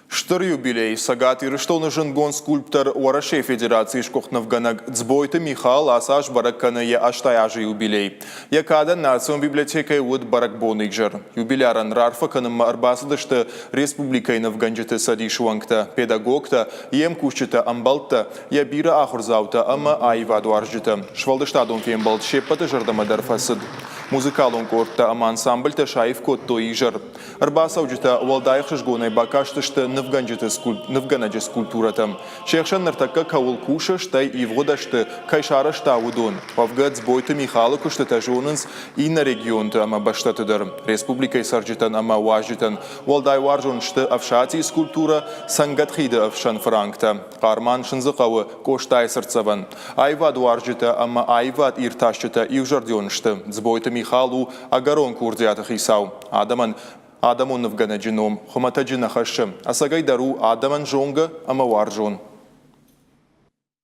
Стыр юбилей Цӕгат Ирыстоны зындгонд скульптор, Уӕрӕсейы Федерацийы сгуыхт нывгӕнӕг Дзбойты Михал ацы аз бӕрӕг кӕны йӕ 80 азы юбилей. Йӕ кадӕн национ библиотекӕйы уыд бӕрӕгбоны изӕр. Юбилярӕн раарфӕ кӕнынмӕ ӕрбацыдысты республикӕйы нывгӕнджыты цӕдисы уӕнгтӕ, педагогтӕ, йе мкусджытӕ, ӕмбӕлттӕ, йӕ бирӕ ахуырдзаутӕ ӕмӕ аивадуарзджытӕ. Сфӕлдыстадон фембӕлд се ппӕты зӕрдӕмӕ дӕр фӕцыд. Музыкалон къордтӕ ӕмӕ ансамбльтӕ саив кодтой изӕр. Ӕрбацӕуджытӕ уӕлдай ӕхсызгонӕй бакастысты нывгӕнджыты нывгӕнӕджы скульптурӕтӕм. Се хсӕн ныртӕккӕ кӕуыл кусы, стӕй ивгъуыд ӕзты кӕй сарӕзта, уыдон. Уӕвгӕ, Дзбойты Михалы куыстытӕ зонынц иннӕ регионты ӕмӕ бӕстӕты дӕр. Республикӕйы цӕрджытӕн ӕмӕ уазджытӕн уӕлдай уарзон сты Ӕфсатийы скульптурӕ, Цӕнгӕтхиды ӕфсӕн фыранктӕ, Хъарман Сындзыхъӕуы Къостайы цыртдзӕвӕн. Аивадуарзджытӕ ӕмӕ аивад иртасджытӕ иузӕрдион сты. Дзбойты Михал у ӕгӕрон курдиаты хицау. Адӕмӕн адӕмон нывгӕнӕджы ном хуымӕтӕджы нӕ хӕссы, ӕцӕгӕй дӕр у адӕмӕн зонгӕ ӕмӕ уарзон.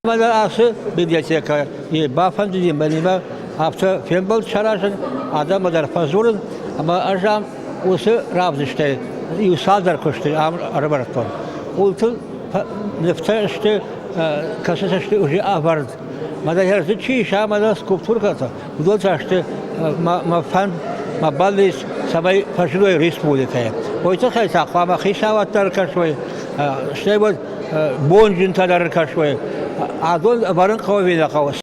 Мӕнӕ ацы библиотекӕйы бафӕндыди мӕнимӕ афтӕ фембӕлд саразын, адӕммӕ дӕр фӕдзурын, ӕмӕ ӕз ам уыцы равдыстӕй иу цалдӕр куысты ам ӕрӕвӕрдтон. Къултыл нывтӕ сты, кӕцытӕ сты уже ӕвӕрд. Мӕнӕ дзы чи ис, ам ӕнӕ скульптуркӕтӕ, Уыдон та сты мӕ фӕнд, мӕ бӕллиц, цӕмӕй фӕзыной республикӕйы. Уый тыххӕй та хъуамӕ хицауад дӕр кӕсой, стӕй уӕд бонджынтӕ дӕр кӕсой. Адон ӕвӕрын хъӕуы ӕви нӕ хъӕуы?